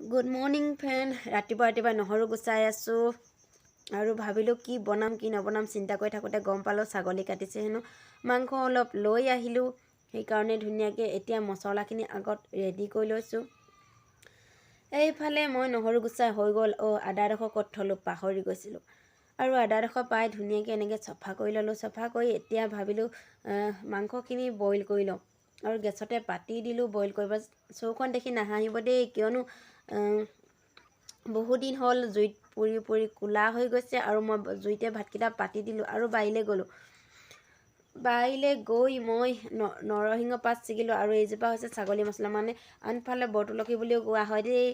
Good morning friend. ৰাতিপুৱা ৰাতিপুৱা নহৰু গুচাই আছোঁ আৰু ভাবিলোঁ কি বনাম, কি নবনাম চিন্তা কৰি থাকোঁতে গম পালোঁ ছাগলী কাটিছে হেনো। মাংস অলপ লৈ আহিলোঁ। সেইকাৰণে ধুনীয়াকৈ এতিয়া মছলাখিনি আগত ৰেডি কৰি লৈছোঁ। এইফালে মই নহৰু গুচাই হৈ গ'ল। অ', আদাডোখৰ ক'ত থ'লোঁ পাহৰি গৈছিলোঁ। আৰু আদাডোখৰ পাই ধুনীয়াকৈ এনেকৈ চফা কৰি ল'লোঁ। চফা কৰি এতিয়া ভাবিলোঁ মাংসখিনি বইল কৰি লওঁ আৰু গেছতে পাতি দিলোঁ বইল কৰিব। চৌখন দেখি নাহাঁহিব দেই, কিয়নো বহুদিন হ'ল জুইত পুৰি পুৰি ক'লা হৈ গৈছে। আৰু মই জুইতে ভাতকেইটা পাতি দিলোঁ আৰু বাৰীলৈ গ'লোঁ। বাৰীলৈ গৈ মই নৰসিংহ পাত ছিগিলোঁ। আৰু এইজোপা হৈছে ছাগলী মছলা, মানে আনফালে বৰতুলসী বুলিও কোৱা হয় দেই।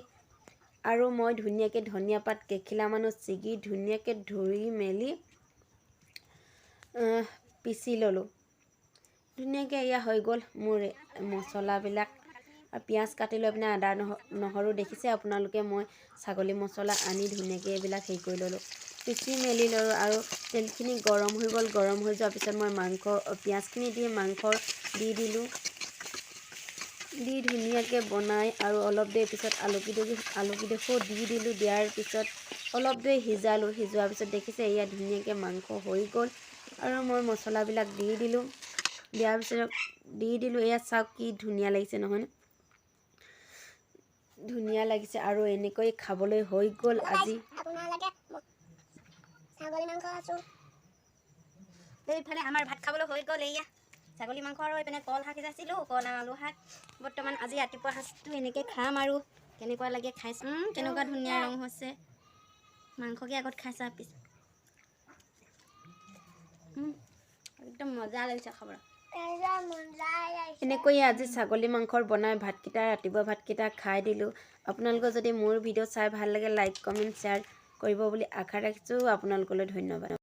আৰু মই ধুনীয়াকৈ ধনিয়া পাত কেইখিলামানো ছিগি ধুনীয়াকৈ ধুই মেলি পিচি ল'লোঁ ধুনীয়াকৈ। এয়া হৈ গ'ল মোৰ মছলাবিলাক। আৰু পিঁয়াজ কাটি লৈ পিনে আদা নহৰু দেখিছে আপোনালোকে, মই ছাগলী মছলা আনি ধুনীয়াকৈ এইবিলাক হেৰি কৰি ল'লোঁ, পিচি মেলি ল'লোঁ। আৰু তেলখিনি গৰম হৈ গ'ল। গৰম হৈ যোৱাৰ পিছত মই মাংস পিঁয়াজখিনি দি মাংস দি দিলোঁ। দি ধুনীয়াকৈ বনাই আৰু অলপ দেৰি পিছত আলুকেইডোখৰো দি দিলোঁ। দিয়াৰ পিছত অলপ দেৰি সিজালোঁ। সিজোৱাৰ পিছত দেখিছে, এয়া ধুনীয়াকৈ মাংস হৈ গ'ল আৰু মই মছলাবিলাক দি দিলোঁ। দিয়াৰ পিছত দি দিলোঁ। এয়া চাওক, কি ধুনীয়া লাগিছে নহয়নে? ধুনীয়া লাগিছে। আৰু এনেকৈ খাবলৈ হৈ গ'ল আজি। আপোনালোকে ছাগলী মাংস আছো। এইফালে আমাৰ ভাত খাবলৈ হৈ গ'ল। এয়া ছাগলী মাংস আৰু এইপিনে কল শাক সিজাইছিলোঁ, কল আৰু আলু শাক। বৰ্তমান আজি ৰাতিপুৱা সাজটো এনেকৈ খাম আৰু কেনেকুৱা লাগে খাই চাম। কেনেকুৱা ধুনীয়া ৰং হৈছে। মাংসকে আগত খাই চা পিছ। একদম মজা লাগিছে খাবলৈ। এনেকৈয়ে আজি ছাগলী মাংসৰ বনাই ভাতকেইটা, ৰাতিপুৱা ভাতকেইটা খাই দিলোঁ। আপোনালোকৰ যদি মোৰ ভিডিঅ' চাই ভাল লাগে, লাইক, কমেণ্ট, শ্বেয়াৰ কৰিব বুলি আশা ৰাখিছোঁ। আপোনালোকলৈ ধন্যবাদ।